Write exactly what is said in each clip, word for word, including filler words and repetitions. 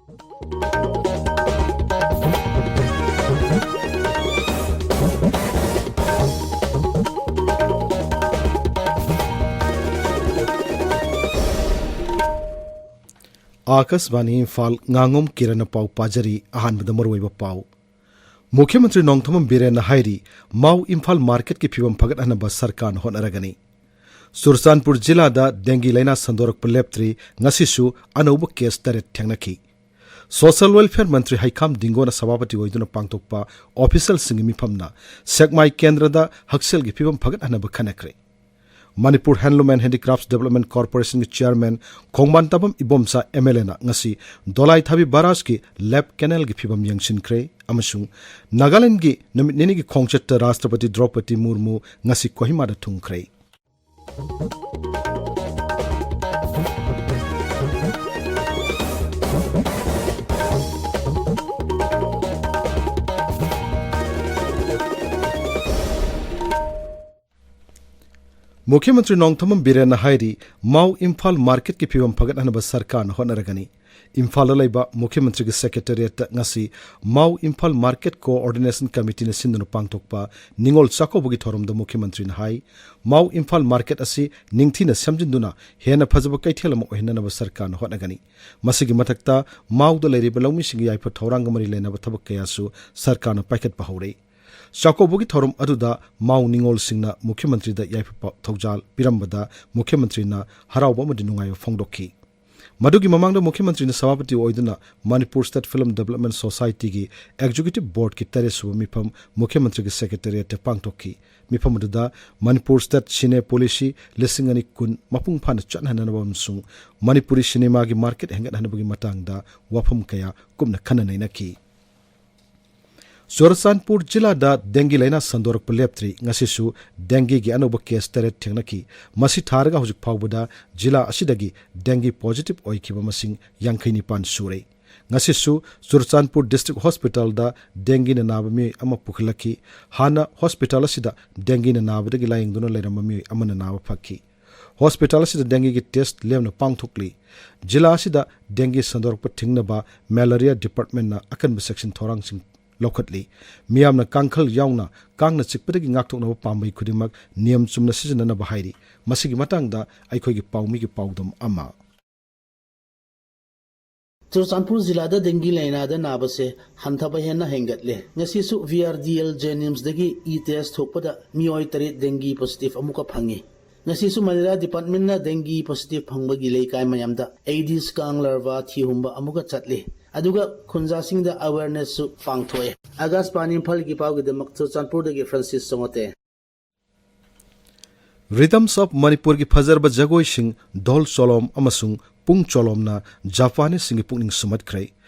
ꯑꯥꯀꯥꯁꯕꯥꯅꯤ ꯏꯝꯐꯥꯜ, ꯉꯥꯉꯣꯝ ꯀꯤꯔꯟꯅ ꯄꯥꯎ ꯄꯥꯖꯔꯤ꯫ ꯑꯍꯥꯟꯕꯗ ꯃꯔꯨꯑꯣꯏꯕ ꯄꯥꯎ꯫ ꯃꯨꯈ꯭ꯌ ꯃꯟꯇ꯭ꯔꯤ ꯅꯣꯡꯊꯣꯝꯕꯝ ꯕꯤꯔꯦꯟꯅ ꯍꯥꯏꯔꯤ, ꯃꯥꯎ ꯏꯝꯐꯥꯜ ꯃꯥꯔꯀꯦꯠꯀꯤ ꯐꯤꯕꯝ ꯐꯒꯠꯍꯟꯅꯕ ꯁꯔꯀꯥꯔꯅ ꯍꯣꯠꯅꯔꯒꯅꯤ꯫ ꯆꯨꯔꯆꯥꯟꯄꯨꯔ ꯖꯤꯂꯥꯗ ꯗꯦꯡꯒꯤ ꯂꯥꯏꯅꯥ ꯁꯟꯗꯣꯔꯛꯄ ꯂꯦꯞꯇ꯭ꯔꯤ, ꯉꯁꯤꯁꯨ ꯑꯅꯧꯕ ꯀꯦꯁ ꯇꯔꯦꯠ ꯊꯦꯡꯅꯈꯤ꯫ ꯁꯣꯁꯤꯌꯦꯜ ꯋꯦꯜꯐꯤꯌꯔ ꯃꯟꯇ꯭ꯔꯤ ꯍꯩꯈꯥꯝ ꯗꯤꯡꯒꯣꯅ ꯁꯚꯥꯄꯇꯤ ꯑꯣꯏꯗꯨꯅ ꯄꯥꯡꯊꯣꯛꯄ ꯑꯣꯐꯤꯁꯤꯌꯦꯜꯁꯤꯡꯒꯤ ꯃꯤꯐꯝꯅ ꯁꯦꯛꯃꯥꯏ ꯀꯦꯟꯗ꯭ꯔꯗ ꯍꯛꯁꯦꯜꯒꯤ ꯐꯤꯕꯝ ꯐꯒꯠꯍꯟꯅꯕ ꯈꯟꯅꯈ꯭ꯔꯦ꯫ Manipur handloom and handicrafts development ꯀꯣꯔꯄꯣꯔꯦꯁꯟꯒꯤ chairman Khongban Tabam Ibomcha M L ꯑꯦꯅ ꯉꯁꯤ ꯗꯣꯂꯥꯏ ꯊꯥꯕꯤ ꯕꯔꯥꯖꯀꯤ ꯂꯦꯞ ꯀꯦꯅꯦꯜꯒꯤ ꯐꯤꯕꯝ ꯌꯦꯡꯁꯤꯟꯈ꯭ꯔꯦ ꯑꯃꯁꯨꯡ ꯅꯥꯒꯥꯂꯦꯟꯗꯒꯤ ꯅꯨꯃꯤꯠ ꯅꯤꯅꯤꯒꯤ ꯈꯣꯡꯆꯠꯇ ꯔꯥꯁꯇ꯭ꯔꯄꯇꯤ ꯗ꯭ꯔꯧꯄꯗꯤ ꯃꯨꯔꯃꯨ ꯉꯁꯤ ꯀꯣꯍꯤꯃꯥꯗ ꯊꯨꯡꯈ꯭ꯔꯦ꯫ ꯃꯨꯈ꯭ꯌ ꯃꯟꯇ꯭ꯔꯤ ꯅꯣꯡꯊꯣꯝꯕꯝ ꯕꯤꯔꯦꯟꯅ ꯍꯥꯏꯔꯤ, ꯃꯥꯎ ꯏꯝꯐꯥꯜ ꯃꯥꯔꯀꯦꯠꯀꯤ ꯐꯤꯕꯝ ꯐꯒꯠꯍꯟꯅꯕ ꯁꯔꯀꯥꯔꯅ ꯍꯣꯠꯅꯔꯒꯅꯤ꯫ ꯏꯝꯐꯥꯜꯗ ꯂꯩꯕ ꯃꯨꯈ꯭ꯌ ꯃꯟꯇ꯭ꯔꯤꯒꯤ ꯁꯦꯀ꯭ꯔꯦꯇꯦꯔꯤꯌꯦꯠꯇ ꯉꯁꯤ ꯃꯥꯎ ꯏꯝꯐꯥꯜ ꯃꯥꯔꯀꯦꯠ ꯀꯣꯑꯣꯔꯗꯤꯅꯦꯁꯟ ꯀꯃꯤꯇꯤꯅ ꯁꯤꯟꯗꯨꯅ ꯄꯥꯡꯊꯣꯛꯄ ꯅꯤꯉꯣꯜ ꯆꯥꯛꯀꯧꯕꯒꯤ ꯊꯧꯔꯝꯗ ꯃꯨꯈ꯭ꯌ ꯃꯟꯇ꯭ꯔꯤꯅ ꯍꯥꯏ, ꯃꯥꯎ ꯏꯝꯐꯥꯜ ꯃꯥꯔꯀꯦꯠ ꯑꯁꯤ ꯅꯤꯡꯊꯤꯅ ꯁꯦꯝꯖꯤꯟꯗꯨꯅ ꯍꯦꯟꯅ ꯐꯖꯕ ꯀꯩꯊꯦꯜ ꯑꯃ ꯑꯣꯏꯍꯟꯅꯅꯕ ꯁꯔꯀꯥꯔꯅ ꯍꯣꯠꯅꯒꯅꯤ꯫ ꯃꯁꯤꯒꯤ ꯃꯊꯛꯇ ꯃꯥꯎꯗ ꯂꯩꯔꯤꯕ ꯂꯧꯃꯤꯁꯤꯡꯒꯤ ꯌꯥꯏꯐ ꯊꯧꯔꯥꯡꯒ ꯃꯔꯤ ꯂꯩꯅꯕ ꯊꯕꯛ ꯀꯌꯥꯁꯨ ꯁꯔꯀꯥꯔꯅ ꯄꯥꯏꯈꯠꯄ ꯍꯧꯔꯦ꯫ ꯆꯥꯛꯀꯧꯕꯒꯤ ꯊꯧꯔꯝ ꯑꯗꯨꯗ ꯃꯥꯎ ꯅꯤꯉꯣꯜꯁꯤꯡꯅ ꯃꯨꯈ꯭ꯌ ꯃꯟꯇ꯭ꯔꯤꯗ ꯌꯥꯏꯐ ꯊꯧꯖꯥꯜ ꯄꯤꯔꯝꯕꯗ ꯃꯨꯈ꯭ꯌ ꯃꯟꯇ꯭ꯔꯤꯅ ꯍꯔꯥꯎꯕ ꯑꯃꯗꯤ ꯅꯨꯡꯉꯥꯏꯕ ꯐꯣꯡꯗꯣꯛꯈꯤ꯫ ꯃꯗꯨꯒꯤ ꯃꯃꯥꯡꯗ ꯃꯨꯈ꯭ꯌ ꯃꯟꯇ꯭ꯔꯤꯅ ꯁꯚꯥꯄꯇꯤ ꯑꯣꯏꯗꯨꯅ ꯃꯅꯤꯄꯨꯔ ꯁ꯭ꯇꯦꯠ ꯐꯤꯂꯝ ꯗꯤꯕꯦꯂꯞꯃꯦꯟ ꯁꯣꯁꯥꯏꯇꯤꯒꯤ ꯑꯦꯛꯖꯤꯀ꯭ꯌꯨꯇꯤꯚ ꯕꯣꯔꯗꯀꯤ ꯇꯔꯦꯠ ꯁꯨꯕ ꯃꯤꯐꯝ ꯃꯨꯈ꯭ꯌ ꯃꯟꯇ꯭ꯔꯤꯒꯤ ꯁꯦꯀ꯭ꯔꯦꯇꯦꯔꯤꯌꯦꯠꯇ ꯄꯥꯡꯊꯣꯛꯈꯤ꯫ ꯃꯤꯐꯝ ꯑꯗꯨꯗ ꯃꯅꯤꯄꯨꯔ ꯁ꯭ꯇꯦꯠ ꯁꯤꯅꯦ ꯄꯣꯂꯤꯁꯤ ꯂꯤꯁꯤꯡ ꯑꯅꯤ ꯀꯨꯟ ꯃꯄꯨꯡ ꯐꯥꯅ ꯆꯠꯅꯍꯟꯅꯕ ꯑꯃꯁꯨꯡ ꯃꯅꯤꯄꯨꯔꯤ ꯁꯤꯅꯦꯃꯥꯒꯤ ꯃꯥꯔꯀꯦꯠ ꯍꯦꯟꯒꯠꯍꯟꯅꯕꯒꯤ ꯃꯇꯥꯡꯗ ꯋꯥꯐꯝ ꯀꯌꯥ ꯀꯨꯞꯅ ꯈꯟꯅ ꯅꯩꯅꯈꯤ꯫ ꯆꯨꯔꯆꯥꯟꯄꯨꯔ ꯖꯤꯂꯥꯗ ꯗꯦꯡꯒꯤ ꯂꯥꯏꯅꯥ ꯁꯟꯗꯣꯔꯛꯄ ꯂꯦꯞꯇ꯭ꯔꯤ꯫ ꯉꯁꯤꯁꯨ ꯗꯦꯡꯒꯤꯒꯤ ꯑꯅꯧꯕ ꯀꯦꯁ ꯇꯔꯦꯠ ꯊꯦꯡꯅꯈꯤ꯫ ꯃꯁꯤ ꯊꯥꯔꯒ ꯍꯧꯖꯤꯛ ꯐꯥꯎꯕꯗ ꯖꯤꯂꯥ ꯑꯁꯤꯗꯒꯤ ꯗꯦꯡꯒꯤ ꯄꯣꯖꯤꯇꯤꯚ ꯑꯣꯏꯈꯤꯕ ꯃꯁꯤꯡ ꯌꯥꯡꯈꯩ ꯅꯤꯄꯥꯟ ꯁꯨꯔꯦ꯫ ꯉꯁꯤꯁꯨ ꯆꯨꯔꯆꯥꯟꯄꯨꯔ ꯗꯤꯁꯇ꯭ꯔꯤꯛ ꯍꯣꯁꯄꯤꯇꯥꯜꯗ ꯗꯦꯡꯒꯤꯅ ꯅꯥꯕ ꯃꯤꯑꯣꯏ ꯑꯃ ꯄꯨꯈꯠꯂꯛꯈꯤ꯫ ꯍꯥꯟꯅ ꯍꯣꯁꯄꯤꯇꯥꯜ ꯑꯁꯤꯗ ꯗꯦꯡꯒꯤꯅ ꯅꯥꯕꯗꯒꯤ ꯂꯥꯌꯦꯡꯗꯨꯅ ꯂꯩꯔꯝꯕ ꯃꯤꯑꯣꯏ ꯑꯃꯅ ꯅꯥꯕ ꯐꯈꯤ꯫ ꯍꯣꯁꯄꯤꯇꯥꯜ ꯑꯁꯤꯗ ꯗꯦꯡꯒꯤꯒꯤ ꯇꯦꯁ ꯂꯦꯝꯅ ꯄꯥꯡꯊꯣꯛꯂꯤ꯫ ꯖꯤꯂꯥ ꯑꯁꯤꯗ ꯗꯦꯡꯒꯤ ꯁꯟꯗꯣꯔꯛꯄ ꯊꯤꯡꯅꯕ ꯃꯦꯂꯦꯔꯤꯌꯥ ꯗꯤꯄꯥꯔꯠꯃꯦꯟꯅ ꯑꯀꯟꯕ ꯆꯦꯛꯁꯤꯟ ꯊꯧꯔꯥꯡꯁꯤꯡ ꯂꯧꯈꯠꯂꯤ꯫ ꯃꯤꯌꯥꯝꯅ ꯀꯥꯡꯈꯜ ꯌꯥꯎꯅ ꯀꯥꯡꯅ ꯆꯤꯛꯄꯗꯒꯤ ꯉꯥꯛꯊꯣꯛꯅꯕ ꯄꯥꯝꯕꯩ ꯈꯨꯗꯤꯡꯃꯛ ꯅꯤꯌꯝ ꯆꯨꯝꯅ ꯁꯤꯖꯤꯟꯅꯅꯕ ꯍꯥꯏꯔꯤ꯫ ꯃꯁꯤꯒꯤ ꯃꯇꯥꯡꯗ ꯑꯩꯈꯣꯏꯒꯤ ꯄꯥꯎꯃꯤꯒꯤ ꯄꯥꯎꯗꯝ ꯑꯃ꯫ ꯆꯨꯔꯆꯥꯟꯄꯨꯔ ꯖꯤꯂꯥꯗ ꯗꯦꯡꯒꯤ ꯂꯥꯏꯅꯥꯗ ꯅꯥꯕꯁꯦ ꯍꯟꯊꯕ ꯍꯦꯟꯅ ꯍꯦꯟꯒꯠꯂꯦ꯫ ꯉꯁꯤꯁꯨ V R D L ꯖꯦꯅꯤꯝꯁꯗꯒꯤ E test ꯊꯣꯛꯄꯗ ꯃꯤꯑꯣꯏ ꯇꯔꯦꯠ ꯗꯦꯡꯒꯤ ꯄꯣꯖꯤꯇꯤꯚ ꯑꯃꯨꯛꯀ ꯐꯪꯉꯤ꯫ ꯉꯁꯤꯁꯨ ꯃꯦꯂꯦꯔꯤꯌꯥ ꯗꯤꯄꯥꯔꯠꯃꯦꯟꯅ ꯗꯦꯡꯒꯤ ꯄꯣꯖꯤꯇꯤꯚ ꯐꯪꯕꯒꯤ ꯂꯩꯀꯥꯏ ꯃꯌꯥꯝꯗ ꯑꯦꯗꯤꯁ ꯀꯥꯡ ꯂꯥꯔꯚꯥ ꯊꯤꯍꯨꯝꯕ ꯑꯃꯨꯛꯀ ꯆꯠꯂꯤ꯫ ꯑꯗꯨꯒ ꯈꯨꯟꯖꯥꯁꯤꯡꯗ ꯑꯋꯦꯔꯅꯦꯁꯁꯨ ꯄꯥꯡꯊꯣꯛꯑꯦ꯫ ꯑꯀꯥꯁꯕꯥꯅꯤ ꯏꯝꯐꯥꯜꯒꯤ ꯄꯥꯎꯒꯤꯗꯃꯛ ꯆꯨꯔꯆꯥꯟꯄꯨꯔꯗꯒꯤ ꯐ꯭ꯔꯥꯟꯁꯤꯁ ꯆꯣꯉꯣꯇꯦ꯫ Rhythms of ꯃꯅꯤꯄꯨꯔꯒꯤ ꯐꯖꯔꯕ ꯖꯒꯣꯏꯁꯤꯡ, ꯙꯣꯜ ꯆꯣꯂꯣꯝ ꯑꯃꯁꯨꯡ ꯄꯨꯡ ꯆꯣꯂꯣꯝꯅ ꯖꯄꯥꯅꯤꯁꯁꯤꯡꯒꯤ ꯄꯨꯛꯅꯤꯡ ꯁꯨꯝꯍꯠꯈ꯭ꯔꯦ꯫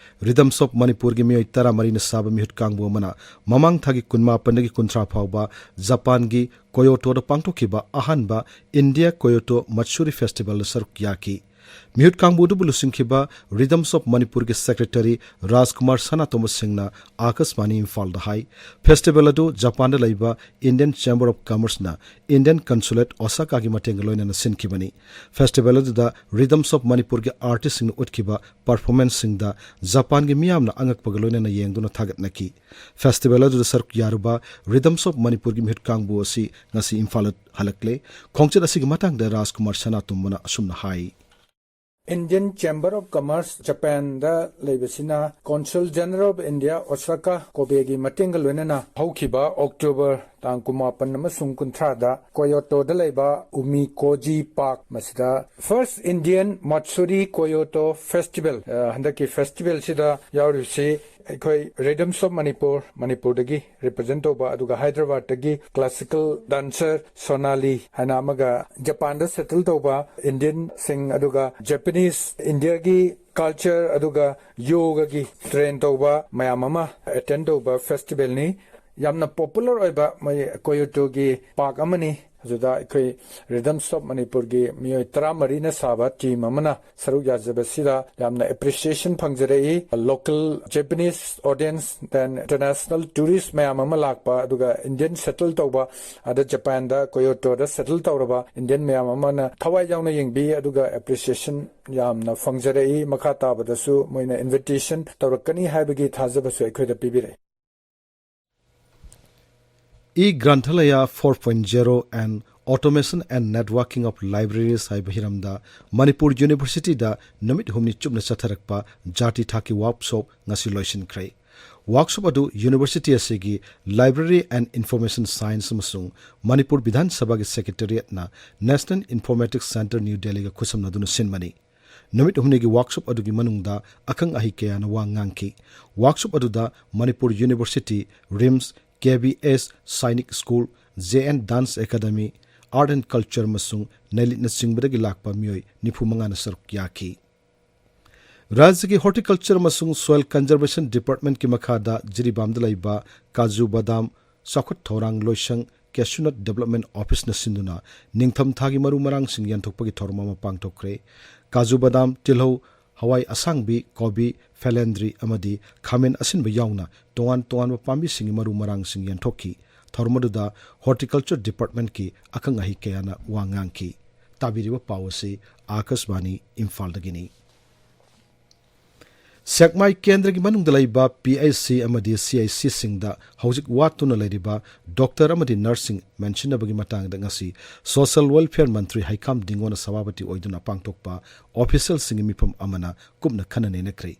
Rhythms of ꯃꯅꯤꯄꯨꯔꯒꯤ ꯃꯤꯑꯣꯏ ꯇꯔꯥꯃꯔꯤꯅ ꯁꯥꯕ ꯃꯤꯍꯨꯠ ꯀꯥꯡꯕꯨ ꯑꯃꯅ ꯃꯃꯥꯡ ꯊꯥꯒꯤ ꯀꯨꯟꯃꯥꯄꯟꯗꯒꯤ ꯀꯨꯟꯊ꯭ꯔꯥ ꯐꯥꯎꯕ ꯖꯄꯥꯟꯒꯤ ꯀꯣꯌꯣꯇꯣꯗ ꯄꯥꯡꯊꯣꯛꯈꯤꯕ ꯑꯍꯥꯟꯕ ꯏꯟꯗꯤꯌꯥ ꯀꯣꯌꯣꯇꯣ ꯃꯠꯁꯨꯔꯤ ꯐꯦꯁꯇꯤꯚꯦꯜꯗ ꯁꯔꯨꯛ ꯌꯥꯈꯤ꯫ ꯃꯤꯍꯨꯠ ꯀꯥꯡꯕꯨ ꯑꯗꯨꯕꯨ ꯂꯨꯆꯤꯡꯈꯤꯕ Rhythms of ꯃꯅꯤꯄꯨꯔꯒꯤ ꯁꯦꯀ꯭ꯔꯦꯇꯔꯤ ꯔꯥꯖꯀꯨꯃꯥꯔ ꯁꯅꯥꯇꯣꯝꯕ ꯁꯤꯡꯅ ꯑꯥꯀꯥꯁꯕꯥꯅꯤ ꯏꯝꯐꯥꯜꯗ ꯍꯥꯏ, ꯐꯦꯁꯇꯤꯚꯦꯜ ꯑꯗꯨ ꯖꯄꯥꯟꯗ ꯂꯩꯕ Indian Chamber of Commerceꯅ Indian Consulate Osakaꯒꯤ ꯃꯇꯦꯡꯒ ꯂꯣꯏꯅꯅ ꯁꯤꯟꯈꯤꯕꯅꯤ꯫ ꯐꯦꯁꯇꯤꯚꯦꯜ ꯑꯗꯨꯗ Rhythms of ꯃꯅꯤꯄꯨꯔꯒꯤ ꯑꯥꯔꯇꯤꯁꯁꯤꯡꯅ ꯎꯠꯈꯤꯕ ꯄꯔꯐꯣꯔꯃꯦꯟꯁꯁꯤꯡꯗ ꯖꯄꯥꯟꯒꯤ ꯃꯤꯌꯥꯝꯅ ꯑꯉꯛꯄꯒ ꯂꯣꯏꯅꯅ ꯌꯦꯡꯗꯨꯅ ꯊꯥꯒꯠꯅꯈꯤ꯫ ꯐꯦꯁꯇꯤꯚꯦꯜ ꯑꯗꯨꯗ ꯁꯔꯨꯛ ꯌꯥꯔꯨꯕ Rhythms of ꯃꯅꯤꯄꯨꯔꯒꯤ ꯃꯤꯍꯨꯠ ꯀꯥꯡꯕꯨ ꯑꯁꯤ ꯉꯁꯤ ꯏꯝꯐꯥꯜꯗ ꯍꯜꯂꯛꯂꯦ꯫ ꯈꯣꯡꯆꯠ ꯑꯁꯤꯒꯤ ꯃꯇꯥꯡꯗ ꯔꯥꯖꯀꯨꯃꯥꯔ ꯁꯅꯥꯇꯣꯝꯕꯅ ꯑꯁꯨꯝꯅ ꯍꯥꯏ꯫ Indian Chamber of Commerce ꯖꯄꯥꯟꯗ ꯂꯩꯕꯁꯤꯅ Consul General of India Osaka ꯀꯣꯕꯦꯒꯤ ꯃꯇꯦꯡꯒ ꯂꯣꯏꯅꯅ ꯍꯧꯈꯤꯕ ꯑꯣꯛꯇꯣꯕꯔ ꯇꯥꯡ ꯀꯨꯟꯃꯥꯄꯟ ꯑꯃꯁꯨꯡ ꯀꯨꯟꯊ꯭ꯔꯥꯗ ꯀꯣꯌꯣꯇꯣꯗ ꯂꯩꯕ ꯎꯃꯤꯀꯣꯖꯤ ꯄꯥꯔꯛ ꯃꯁꯤꯗ First Indian Matsuri Kyoto Festival, ꯑ, ꯍꯟꯗꯛꯀꯤ ꯐꯦꯁꯇꯤꯚꯦꯜꯁꯤꯗ ꯌꯥꯎꯔꯤꯕꯁꯤ ꯑꯩꯈꯣꯏ Rhythms of ꯃꯅꯤꯄꯨꯔ, ꯃꯅꯤꯄꯨꯔꯗꯒꯤ ꯔꯤꯄ꯭ꯔꯖꯦꯟ ꯇꯧꯕ, ꯑꯗꯨꯒ ꯍꯥꯏꯗ꯭ꯔꯕꯥꯗꯇꯒꯤ ꯀ꯭ꯂꯥꯁꯤꯀꯦꯜ ꯗꯥꯟꯁꯔ ꯁꯣꯅꯥꯂꯤ ꯍꯥꯏꯅ ꯑꯃꯒ, ꯖꯄꯥꯟꯗ ꯁꯦꯇꯜ ꯇꯧꯕ ꯏꯟꯗꯤꯌꯟꯁꯤꯡ, ꯑꯗꯨꯒ ꯖꯄꯥꯅꯤꯁ, ꯏꯟꯗꯤꯌꯥꯒꯤ ꯀꯜꯆꯔ, ꯑꯗꯨꯒ ꯌꯣꯒꯒꯤ ꯇ꯭ꯔꯦꯟ ꯇꯧꯕ ꯃꯌꯥꯝ ꯑꯃ ꯑꯦꯇꯦꯟ ꯇꯧꯕ ꯐꯦꯁꯇꯤꯚꯦꯜꯅꯤ꯫ ꯌꯥꯝꯅ ꯄꯣꯄꯨꯂꯔ ꯑꯣꯏꯕ ꯃꯣꯏ ꯀꯣꯌꯣꯇꯣꯒꯤ ꯄꯥꯔꯛ ꯑꯃꯅꯤ꯫ ꯑꯗꯨꯗ ꯑꯩꯈꯣꯏ Rhythms of Manipurꯒꯤ ꯃꯤꯑꯣꯏ ꯇꯔꯥꯃꯔꯤꯅ ꯁꯥꯕ team ꯑꯃꯅ ꯁꯔꯨꯛ ꯌꯥꯖꯕꯁꯤꯗ ꯌꯥꯝꯅ appreciation ꯐꯪꯖꯔꯛꯏ꯫ Local Japanese audience, then international tourist ꯃꯌꯥꯝ ꯑꯃ ꯂꯥꯛꯄ, ꯑꯗꯨꯒ Indian settle ꯇꯧꯕ, ꯑꯗ ꯖꯄꯥꯟꯗ ꯀꯣꯌꯣꯇꯣꯗ settle ꯇꯧꯔꯕ Indian ꯃꯌꯥꯝ ꯑꯃꯅ ꯊꯋꯥꯏ ꯌꯥꯎꯅ ꯌꯦꯡꯕꯤ, ꯑꯗꯨꯒ appreciation ꯌꯥꯝꯅ ꯐꯪꯖꯔꯛꯏ꯫ ꯃꯈꯥ ꯇꯥꯕꯗꯁꯨ ꯃꯣꯏꯅ invitation ꯇꯧꯔꯛꯀꯅꯤ ꯍꯥꯏꯕꯒꯤ ꯊꯥꯖꯕꯁꯨ ꯑꯩꯈꯣꯏꯗ ꯄꯤꯕꯤꯔꯛꯏ꯫ E Granthalaya four point zero and Automation and Networking of Libraries ꯍꯥꯏꯕ ꯍꯤꯔꯝꯗ ꯃꯅꯤꯄꯨꯔ ꯌꯨꯅꯤꯚꯔꯁꯤꯇꯤꯗ ꯅꯨꯃꯤꯠ ꯍꯨꯝꯅꯤ ꯆꯨꯞꯅ ꯆꯠꯊꯔꯛꯄ ꯖꯥꯇꯤ ꯊꯥꯛꯀꯤ ꯋꯥꯔꯛꯁꯣꯞ ꯉꯁꯤ ꯂꯣꯏꯁꯤꯟꯈ꯭ꯔꯦ꯫ ꯋꯥꯔꯛꯁꯣꯞ ꯑꯗꯨ ꯌꯨꯅꯤꯚꯔꯁꯤꯇꯤ ꯑꯁꯤꯒꯤ Library and Information Science ꯑꯃꯁꯨꯡ ꯃꯅꯤꯄꯨꯔ ꯕꯤꯙꯥꯟ ꯁꯚꯥꯒꯤ ꯁꯦꯀ꯭ꯔꯦꯇꯦꯔꯤꯌꯦꯠꯅ National Informatics Centre, New Delhiꯒ ꯈꯨꯠꯁꯝꯅꯗꯨꯅ ꯁꯤꯟꯕꯅꯤ꯫ ꯅꯨꯃꯤꯠ ꯍꯨꯝꯅꯤꯒꯤ ꯋꯥꯔꯛꯁꯣꯞ ꯑꯗꯨꯒꯤ ꯃꯅꯨꯡꯗ ꯑꯈꯪ ꯑꯍꯩ ꯀꯌꯥꯅ ꯋꯥ ꯉꯥꯡꯈꯤ꯫ ꯋꯥꯔꯛꯁꯣꯞ ꯑꯗꯨꯗ Manipur university, RIMS, KVS, Sainik School, JN Dance Academy, Art and Culture ꯑꯃꯁꯨꯡ ꯅꯩꯂꯤꯠꯅꯆꯤꯡꯕꯗꯒꯤ ꯂꯥꯛꯄ ꯃꯤꯑꯣꯏ ꯅꯤꯐꯨ ꯃꯉꯥꯅ ꯁꯔꯨꯛ ꯌꯥꯈꯤ꯫ ꯔꯥꯖ꯭ꯌꯒꯤ Horticulture ꯑꯃꯁꯨꯡ Soil Conservation Departmentꯀꯤ ꯃꯈꯥꯗ ꯖꯤꯔꯤꯕꯥꯝꯗ ꯂꯩꯕ ꯀꯥꯖꯨ ꯕꯗꯥꯝ ꯆꯥꯎꯈꯠ ꯊꯧꯔꯥꯡ ꯂꯣꯏꯁꯪ Cashew Nut Development Officeꯅ ꯁꯤꯟꯗꯨꯅ ꯅꯤꯡꯊꯝꯊꯥꯒꯤ ꯃꯔꯨ ꯃꯔꯥꯡꯁꯤꯡ ꯌꯦꯟꯊꯣꯛꯄꯒꯤ ꯊꯧꯔꯝ ꯑꯃ ꯄꯥꯡꯊꯣꯛꯈ꯭ꯔꯦ꯫ ꯀꯥꯖꯨ ꯕꯗꯥꯝ, ꯇꯤꯜꯍꯧ, ꯍꯋꯥꯏ ꯑꯁꯥꯡꯕꯤ, ꯀꯣꯕꯤ, ꯐꯦꯂꯦꯟꯗ꯭ꯔꯤ ꯑꯃꯗꯤ ꯈꯥꯃꯦꯟ ꯑꯁꯤꯟꯕ ꯌꯥꯎꯅ ꯇꯣꯉꯥꯟ ꯇꯣꯉꯥꯟꯕ ꯄꯥꯝꯕꯤꯁꯤꯡꯒꯤ ꯃꯔꯨ ꯃꯔꯥꯡꯁꯤꯡ ꯌꯦꯟꯊꯣꯛꯈꯤ꯫ ꯊꯧꯔꯝ ꯑꯗꯨꯗ Horticulture Departmentꯀꯤ ꯑꯈꯪ ꯑꯍꯩ ꯀꯌꯥꯅ ꯋꯥ ꯉꯥꯡꯈꯤ꯫ ꯇꯥꯕꯤꯔꯤꯕ ꯄꯥꯎ ꯑꯁꯤ ꯑꯥꯀꯥꯁꯕꯥꯅꯤ ꯏꯝꯐꯥꯜꯗꯒꯤꯅꯤ꯫ ꯁꯦꯛꯃꯥꯏ ꯀꯦꯟꯗ꯭ꯔꯒꯤ ꯃꯅꯨꯡꯗ ꯂꯩꯕ PHC ꯑꯃꯗꯤ CHCꯁꯤꯡꯗ ꯍꯧꯖꯤꯛ ꯋꯥꯠꯇꯨꯅ ꯂꯩꯔꯤꯕ ꯗꯣꯛꯇꯔ ꯑꯃꯗꯤ ꯅꯔꯁꯁꯤꯡ ꯃꯦꯟꯁꯤꯟꯅꯕꯒꯤ ꯃꯇꯥꯡꯗ ꯉꯁꯤ Social Welfare ꯃꯟꯇ꯭ꯔꯤ ꯍꯩꯈꯥꯝ ꯗꯤꯡꯒꯣꯅ ꯁꯚꯥꯄꯇꯤ ꯑꯣꯏꯗꯨꯅ ꯄꯥꯡꯊꯣꯛꯄ ꯑꯣꯐꯤꯁꯤꯌꯦꯜꯁꯤꯡꯒꯤ ꯃꯤꯐꯝ ꯑꯃꯅ ꯀꯨꯞꯅ ꯈꯟꯅ ꯅꯩꯅꯈ꯭ꯔꯦ꯫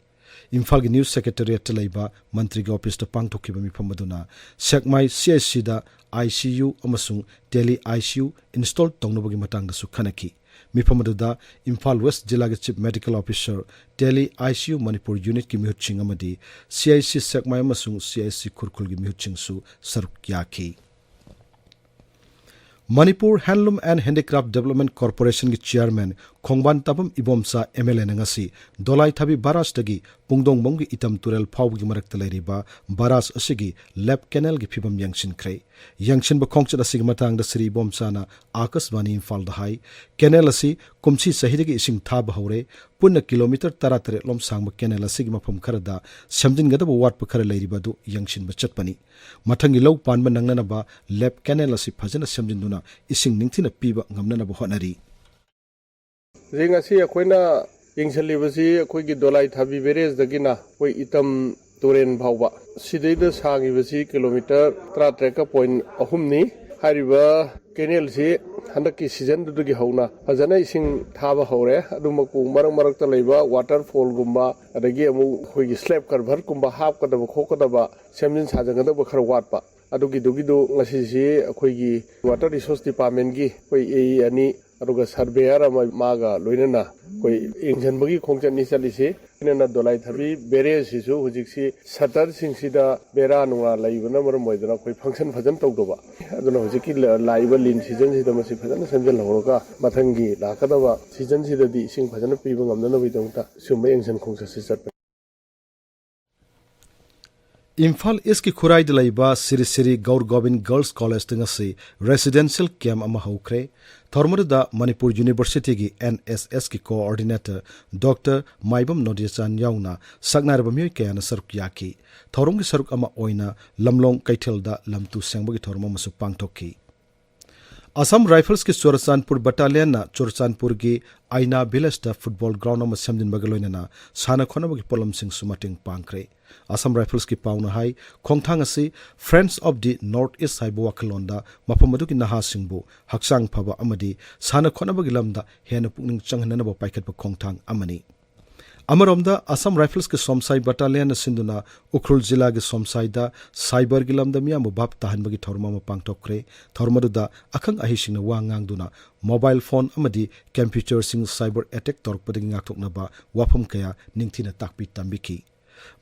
ꯏꯝꯐꯥꯜꯒꯤ ꯅ꯭ꯌꯨꯁ ꯁꯦꯀ꯭ꯔꯦꯇꯦꯔꯤꯌꯦꯠꯇ ꯂꯩꯕ ꯃꯟꯇ꯭ꯔꯤꯒꯤ ꯑꯣꯐꯤꯁꯇ ꯄꯥꯡꯊꯣꯛꯈꯤꯕ ꯃꯤꯐꯝ ꯑꯗꯨꯅ ꯁꯦꯛꯃꯥꯏ CHCꯗ ICU ꯑꯃꯁꯨꯡ tele ICU install ꯇꯧꯅꯕꯒꯤ ꯃꯇꯥꯡꯗꯁꯨ ꯈꯟꯅꯈꯤ꯫ ꯃꯤꯐꯝ ꯑꯗꯨꯗ ꯏꯝꯐꯥꯜ ꯋꯦꯁ ꯖꯤꯂꯥꯒꯤ Chief Medical Officer, tele ICU Manipur unitꯀꯤ ꯃꯤꯍꯨꯠꯁꯤꯡ ꯑꯃꯗꯤ CHC ꯁꯦꯛꯃꯥꯏ ꯑꯃꯁꯨꯡ CHC ꯈꯨꯔꯈꯨꯜꯒꯤ ꯃꯤꯍꯨꯠꯁꯤꯡꯁꯨ ꯁꯔꯨꯛ ꯌꯥꯈꯤ꯫ Manipur Handloom and Handicraft Development Corporationꯒꯤ chairman Khongban Tabam Ibomcha M L ꯑꯦꯅ ꯉꯁꯤ ꯗꯣꯂꯥꯏꯊꯥꯕꯤ ꯕꯔꯥꯖꯇꯒꯤ ꯄꯨꯡꯗꯣꯡꯕꯝꯒꯤ ꯏꯇꯝ ꯇꯨꯔꯦꯜ ꯐꯥꯎꯕꯒꯤ ꯃꯔꯛꯇ ꯂꯩꯔꯤꯕ ꯕꯔꯥꯖ ꯑꯁꯤꯒꯤ ꯂꯦꯞ ꯀꯦꯅꯦꯜꯒꯤ ꯐꯤꯕꯝ ꯌꯦꯡꯁꯤꯟꯈ꯭ꯔꯦ꯫ ꯌꯦꯡꯁꯤꯟꯕ ꯈꯣꯡꯆꯠ ꯑꯁꯤꯒꯤ ꯃꯇꯥꯡꯗ ꯁ꯭ꯔꯤ ꯏꯕꯣꯝꯆꯥꯅ ꯑꯥꯀꯥꯁꯕꯥꯅꯤ ꯏꯝꯐꯥꯜꯗ ꯍꯥꯏ, ꯀꯦꯅꯦꯜ ꯑꯁꯤ ꯀꯨꯝꯁꯤ ꯆꯍꯤꯗꯒꯤ ꯏꯁꯤꯡ ꯊꯥꯕ ꯍꯧꯔꯦ꯫ ꯄꯨꯟꯅ ꯀꯤꯂꯣꯃꯤꯇꯔ ꯇꯔꯥꯇꯔꯦꯠ ꯂꯣꯝ ꯁꯥꯡꯕ ꯀꯦꯅꯦꯜ ꯑꯁꯤꯒꯤ ꯃꯐꯝ ꯈꯔꯗ ꯁꯦꯝꯖꯤꯟꯒꯗꯕ ꯋꯥꯠꯄ ꯈꯔ ꯂꯩꯔꯤꯕ ꯑꯗꯨ ꯌꯦꯡꯁꯤꯟꯕ ꯆꯠꯄꯅꯤ꯫ ꯃꯊꯪꯒꯤ ꯂꯧ ꯄꯥꯟꯕ ꯅꯪꯅꯅꯕ ꯂꯦꯞ ꯀꯦꯅꯦꯜ ꯑꯁꯤ ꯐꯖꯅ ꯁꯦꯝꯖꯤꯟꯗꯨꯅ ꯏꯁꯤꯡ ꯅꯤꯡꯊꯤꯅ ꯄꯤꯕ ꯉꯝꯅꯅꯕ ꯍꯣꯠꯅꯔꯤ꯫ ꯍꯧꯖꯤꯛ ꯉꯁꯤ ꯑꯩꯈꯣꯏꯅ ꯌꯦꯡꯁꯤꯜꯂꯤꯕꯁꯤ ꯑꯩꯈꯣꯏꯒꯤ ꯗꯣꯂꯥꯏ ꯊꯥꯕꯤ ꯕꯦꯔꯦꯖꯇꯒꯤꯅ ꯑꯩꯈꯣꯏ ꯏꯇꯝ ꯇꯨꯔꯦꯟ ꯐꯥꯎꯕ꯫ ꯁꯤꯗꯩꯗ ꯁꯥꯡꯉꯤꯕꯁꯤ ꯀꯤꯂꯣꯃꯤꯇꯔ ꯇꯔꯥꯇꯔꯦꯠꯀ ꯄꯣꯏꯟ ꯑꯍꯨꯝꯅꯤ꯫ ꯍꯥꯏꯔꯤꯕ ꯀꯦꯅꯦꯜꯁꯤ ꯍꯟꯗꯛꯀꯤ ꯁꯤꯖꯟꯗꯨꯗꯒꯤ ꯍꯧꯅ ꯐꯖꯅ ꯏꯁꯤꯡ ꯊꯥꯕ ꯍꯧꯔꯦ꯫ ꯑꯗꯨꯃꯛꯄꯨ ꯃꯔꯛ ꯃꯔꯛꯇ ꯂꯩꯕ ꯋꯥꯇꯔ ꯐꯣꯜꯒꯨꯝꯕ, ꯑꯗꯒꯤ ꯑꯃꯨꯛ ꯑꯩꯈꯣꯏꯒꯤ ꯁ꯭ꯂꯦꯞ ꯀꯔꯚꯔꯒꯨꯝꯕ ꯍꯥꯞꯀꯗꯕ ꯈꯣꯠꯀꯗꯕ, ꯁꯦꯝꯖꯤꯟ ꯁꯥꯖꯤꯟꯒꯗꯕ ꯈꯔ ꯋꯥꯠꯄ꯫ ꯑꯗꯨꯒꯤꯗꯨꯒꯤꯗꯨ ꯉꯁꯤꯁꯤ ꯑꯩꯈꯣꯏꯒꯤ ꯋꯥꯇꯔ ꯔꯤꯁꯣꯔꯁ ꯗꯤꯄꯥꯔꯠꯃꯦꯟꯒꯤ ꯑꯩꯈꯣꯏ ꯑꯦ ꯏ ꯑꯅꯤ, ꯑꯗꯨꯒ ꯁꯔꯚꯦꯌꯔ ꯑꯃ ꯃꯥꯒ ꯂꯣꯏꯅꯅ ꯑꯩꯈꯣꯏ ꯌꯦꯡꯁꯤꯟꯕꯒꯤ ꯈꯣꯡꯆꯠꯅꯤ ꯆꯠꯂꯤꯁꯤ꯫ ꯂꯣꯏꯅꯅ ꯗꯣꯂꯥꯏꯊꯥꯕꯤ ꯕꯦꯔꯦꯖꯁꯤꯁꯨ ꯍꯧꯖꯤꯛꯁꯤ ꯁꯇꯔꯁꯤꯡꯁꯤꯗ ꯕꯦꯔꯥ ꯅꯨꯡꯂꯥ ꯂꯩꯕꯅ ꯃꯔꯝ ꯑꯣꯏꯗꯅ ꯑꯩꯈꯣꯏ ꯐꯪꯁꯟ ꯐꯖꯅ ꯇꯧꯗꯕ꯫ ꯑꯗꯨꯅ ꯍꯧꯖꯤꯛꯀꯤ ꯂ-, ꯂꯥꯛꯏꯕ ꯂꯤꯟ ꯁꯤꯖꯟꯁꯤꯗ ꯃꯁꯤ ꯐꯖꯅ ꯁꯦꯝꯖꯤꯜꯍꯧꯔꯒ ꯃꯊꯪꯒꯤ ꯂꯥꯛꯀꯗꯕ ꯁꯤꯖꯟꯁꯤꯗꯗꯤ ꯏꯁꯤꯡ ꯐꯖꯅ ꯄꯤꯕ ꯉꯝꯅꯅꯕꯒꯤꯗꯃꯛꯇ ꯁꯤꯒꯨꯝꯕ ꯌꯦꯡꯁꯤꯟ ꯈꯣꯡꯆꯠꯁꯤ ꯆꯠꯄꯅꯤ꯫ ꯏꯝꯐꯥꯜ ꯏꯁꯀꯤ ꯈꯨꯔꯥꯏꯗ ꯂꯩꯕ ꯁꯤꯔꯤ ꯁꯤꯔꯤ ꯒꯧꯔ ꯒꯣꯕꯤꯟ ꯒꯔꯜꯁ ꯀꯣꯂꯦꯖꯇ ꯉꯁꯤ ꯔꯦꯁꯤꯗꯦꯟꯁꯤꯌꯦꯜ ꯀꯦꯝꯞ ꯑꯃ ꯍꯧꯈ꯭ꯔꯦ꯫ ꯊꯧꯔꯝ ꯑꯗꯨꯗ ꯃꯅꯤꯄꯨꯔ ꯌꯨꯅꯤꯚꯔꯁꯤꯇꯤꯒꯤ ꯑꯦꯟ ꯑꯦꯁ ꯑꯦꯁꯀꯤ ꯀꯣꯑꯣꯔꯗꯤꯅꯦꯇꯔ ꯗꯣꯛꯇꯔ ꯃꯥꯏꯕꯝ ꯅꯣꯗꯤꯌꯥꯆꯥꯟ ꯌꯥꯎꯅ ꯁꯛꯅꯥꯏꯔꯕ ꯃꯤꯑꯣꯏ ꯀꯌꯥꯅ ꯁꯔꯨꯛ ꯌꯥꯈꯤ꯫ ꯊꯧꯔꯝꯒꯤ ꯁꯔꯨꯛ ꯑꯃ ꯑꯣꯏꯅ ꯂꯝꯂꯣꯡ ꯀꯩꯊꯦꯜꯗ ꯂꯝ ꯇꯨ ꯁꯦꯡꯕꯒꯤ ꯊꯧꯔꯝ ꯑꯃꯁꯨ ꯄꯥꯡꯊꯣꯛꯈꯤ꯫ ꯑꯁꯥꯝ ꯔꯥꯏꯐꯜꯁꯀꯤ ꯆꯨꯔꯆꯥꯟꯄꯨꯔ ꯕꯠꯇꯥꯂꯤꯌꯟꯅ ꯆꯨꯔꯆꯥꯟꯄꯨꯔꯒꯤ ꯑꯥꯏꯅꯥ ꯚꯤꯂꯦꯖꯇ ꯐꯨꯠꯕꯣꯜ ꯒ꯭ꯔꯥꯎꯟ ꯑꯃ ꯁꯦꯝꯖꯤꯟꯕꯒ ꯂꯣꯏꯅꯅ ꯁꯥꯟꯅ ꯈꯣꯠꯅꯕꯒꯤ ꯄꯣꯠꯂꯝꯁꯤꯡꯁꯨ ꯃꯇꯦꯡ ꯄꯥꯡꯈ꯭ꯔꯦ꯫ ꯑꯁꯥꯝ ꯔꯥꯏꯐꯜꯁꯀꯤ ꯄꯥꯎꯅ ꯍꯥꯏ, ꯈꯣꯡꯊꯥꯡ ꯑꯁꯤ Friends of the North East ꯍꯥꯏꯕ ꯋꯥꯈꯜꯂꯣꯟꯗ ꯃꯐꯝ ꯑꯗꯨꯒꯤ ꯅꯍꯥꯁꯤꯡꯕꯨ ꯍꯛꯆꯥꯡ ꯐꯕ ꯑꯃꯗꯤ ꯁꯥꯟꯅ ꯈꯣꯠꯅꯕꯒꯤ ꯂꯝꯗ ꯍꯦꯟꯅ ꯄꯨꯛꯅꯤꯡ ꯆꯪꯍꯟꯅꯅꯕ ꯄꯥꯏꯈꯠꯄ ꯈꯣꯡꯊꯥꯡ ꯑꯃꯅꯤ꯫ ꯑꯃꯔꯣꯝꯗ, ꯑꯁꯥꯝ ꯔꯥꯏꯐꯜꯁꯀꯤ ꯁꯣꯝꯁꯥꯏ ꯕꯠꯇꯥꯂꯤꯌꯟꯅ ꯁꯤꯟꯗꯨꯅ ꯎꯈ꯭ꯔꯨꯜ ꯖꯤꯂꯥꯒꯤ ꯁꯣꯝꯁꯥꯏꯗ ꯁꯥꯏꯕꯔꯒꯤ ꯂꯝꯗ ꯃꯤꯌꯥꯝꯕꯨ ꯚꯥꯞ ꯇꯥꯍꯟꯕꯒꯤ ꯊꯧꯔꯝ ꯑꯃ ꯄꯥꯡꯊꯣꯛꯈ꯭ꯔꯦ꯫ ꯊꯧꯔꯝ ꯑꯗꯨꯗ ꯑꯈꯪ ꯑꯍꯩꯁꯤꯡꯅ ꯋꯥ ꯉꯥꯡꯗꯨꯅ ꯃꯣꯕꯥꯏꯜ ꯐꯣꯟ ꯑꯃꯗꯤ ꯀꯝꯄ꯭ꯌꯨꯇꯔꯁꯤꯡ ꯁꯥꯏꯕꯔ ꯑꯦꯇꯦꯛ ꯇꯧꯔꯛꯄꯗꯒꯤ ꯉꯥꯛꯊꯣꯛꯅꯕ ꯋꯥꯐꯝ ꯀꯌꯥ ꯅꯤꯡꯊꯤꯅ ꯇꯥꯛꯄꯤ ꯇꯝꯕꯤꯈꯤ꯫